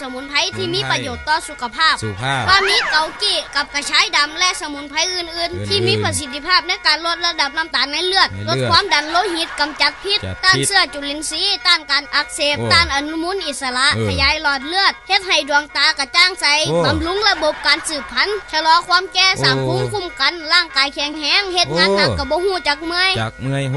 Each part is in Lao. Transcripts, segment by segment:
ສະໝຸນໄພທີ່ມີປະໂຫຍດຕໍ່ສຸຂະພາບ ສຸຂະພາບ ວ່າມີເກົາກີ້ກັບກະຊາຍດຳ ແລະ ສະໝຸນໄພອື່ນໆ ອື່ນໆ ທີ່ມີປະສິດທິພາບໃນການລົດລະດັບນ້ຳຕານໃນເລືອດ ໃນເລືອດ ລົດຄວາມດັນໂລຫິດ, ກຳຈັດພິດ, ຈັດພິດ ຕ້ານເຊື້ອຈຸລິນຊີ, ຕ້ານການອັກເສບ, ໂອ້ ຕ້ານອະນຸມູນອິດສະຫຼະ, ເອີ ຂະຫຍາຍຫຼອດເລືອດ, ເຮັດໃຫ້ດວງຕາກະຈ່າງໃສ, ໂອ້ ບຳລຸງລະບົບການສືບພັນ, ຊະລໍຄວາມແກ່, ໂອ້ ສ້າງພູມຄຸ້ມກັນ, ຮ່າງກາຍແຂງແຮງ, ເຮັດງານໜັກ ໂອ້ ກໍບໍ່ຮູ້ຈັກເມື່ອຍ. ຈັກເມື່ອຍ. ໂຫ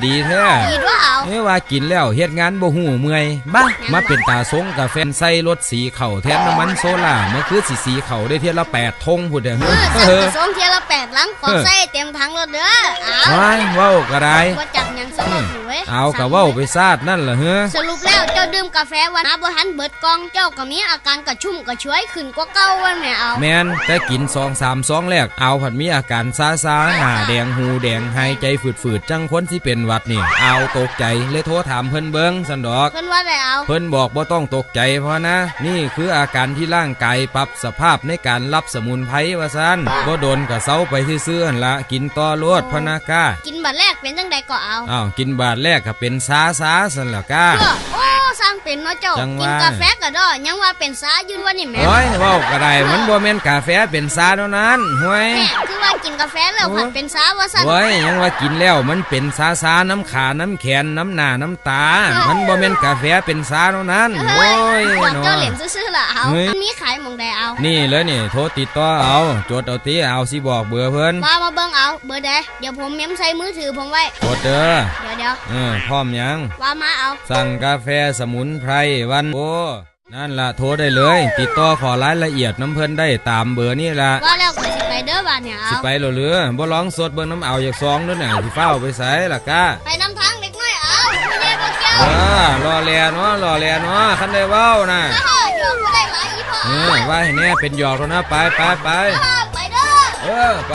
ດີແທ້ ດີຕົວະເອົາ. ເອີ ວ່າກິນແລ້ວເຮັດງານບໍ່ຮູ້ເມື່ອຍ. ບ້າ ຫຍັງ ມາເປັນຕາຊົງກາແຟໃສ່ລົດສີເຂົ້າແທນນ້ຳມັນໂຊລາ ມັນຄືຊິສີເຂົ້າໄດ້ເທື່ອລະແປດຖົງພຸ້ນເດີ. ເອີ ເອີ ສັ່ງກະຊວງເທື່ອລະແປດລັງ ຂອງ ເອີ ໃສ່ເຕັມຖັງລົດເດີ. ອ້າວ ວ້າຍ ເວົ້າກໍໄດ້ ບໍ່ຈັກຫຍັງ ສະໝອງຫູເວີຍ. ອືມ ເອົາ ກະເວົ້າໄປຊາດນັ້ນລະເຮີ. ສະຫຼຸບແລ້ວເຈົ້າດື່ມກາແຟວັນນາບໍ່ທັນເບິດກ່ອງ ເຈົ້າກໍມີອາການກະຊຸ່ມກະຊວຍຂຶ້ນກວ່າເກົ່າວ່າແມ່. ເອົາ ແມ່ນ ແຕ່ກິນສອງສາມຊອງແລກ ອາວ ພັດມີອາການຊາໆ ໜ້າແດງ ຫູແດງ ຫາຍໃຈຝືດໆ ຈັ່ງຄົນຊິເປັນຫວັດນີ້. ອາວ ຕົກໃຈ ເລີຍໂທຖາມເພິ່ນເບິ່ງຊັ້ນດອກ. ເພິ່ນວ່າໃດ? ອາວ ເພິ່ນບອກບໍ່ຕ້ອງຕົກໃຈ ເພາະນະ ນີ້ຄືອາການທີ່ຮ່າງກາຍປັບສະພາບໃນການຮັບສະໝຸນໄພວ່າຊັ້ນ. ບໍ່ດົນກໍເຊົາໄປຊື່ໆຫັ້ນລະ ກິນຕໍ່ໂລດ ພະນະກາ. ກິນບາດແລກເປັນຈັ່ງໃດກໍ? ອາວ ອາວ ກິນບາດແລກກໍເປັນຊາຊາຊັ້ນລະກາ. ໂອ້ ຊ່າງເປັນເນາະເຈົ້າ. ຈັ່ງວ່າ ກິນກາແຟກະດໍ ຍັງວ່າເປັນຊາຢູ່ວ່ານີ້ແໝ. ໂອ້ຍ ເວົ້າກໍໄດ້ ເອີ ມັນບໍ່ແມ່ນກາແຟເປັນຊາແນວນັ້ນ ຫ້ວຍ. ແມ່ ຄືວ່າກິນກາແຟແລ້ວ ໂອ້ ພັດເປັນຊາວ່າຊັ້ນ. ໂອ້ຍ ຍັງວ່າກິນແລ້ວມັນເປັນຊາຊາ ນ້ຳຂາ ນ້ຳແຂນ ນ້ຳໜ້າ ນ້ຳຕາ. ເອີ ມັນບໍ່ແມ່ນກາແຟເປັນຊາແນວນັ້ນ. ເອີ ໂອ້ຍ ບອກເຈົ້າ ເນາະ ຫຼິ້ນຊື່ໆລະ. ອາວ ເຮີ້ຍ ມັນມີຂາຍໝ່ອງໃດ? ອາວ ນີ້ເລີຍນີ້ ໂທຕິດຕໍ່ເອົາ ຈົດເອົາຕິ ອາວ ຊິບອກເບີເພິ່ນ. ວ່າມາເບິ່ງເອົາ ເບີໃດ? ດຽວຜົມເມມໃສ່ມືຖືຜົມໄວ້. ກົດເດີ. ດຽວໆ ເອີ ພ້ອມຍັງ? ວ່າມາເອົາ. ສັ່ງກາແຟສະໝຸນໄພວັນ ໂອ ນັ້ນລະ ໂທໄດ້ເລີຍ ຕິດຕໍ່ຂໍລາຍລະອຽດນຳເພິ່ນໄດ້ຕາມເບີນີ້ລະ. ວ່າແລ້ວກໍຊິໄປເດີບາດນີ້. ເອົາ ຊິໄປແລ້ວເຫຼືອ ບໍ່ລອງສົດເບິ່ງນຳອາວຈັກຊອງດູນະ. ຊິຟ້າວໄປໃສລະກະ? ໄປນຳທາງເດັກນ້ອຍອາວ ພໍ່ໃຫຍ່ບໍ່ກ່ຽວ. ເອີ ລໍແລເນາະ ລໍແລເນາະ ຄັນໄດ້ເວົ້ານະ. ຫຍອກບໍ່ໄດ້ຫຼາຍອີ່ພໍ່. ເອີ ວ່າໃຫ້ແນ່ ເປັນຫຍອກໂລດນະ. ໄປ ໄປ ໄປ ໄປເດີ. ເອີ ໄປ.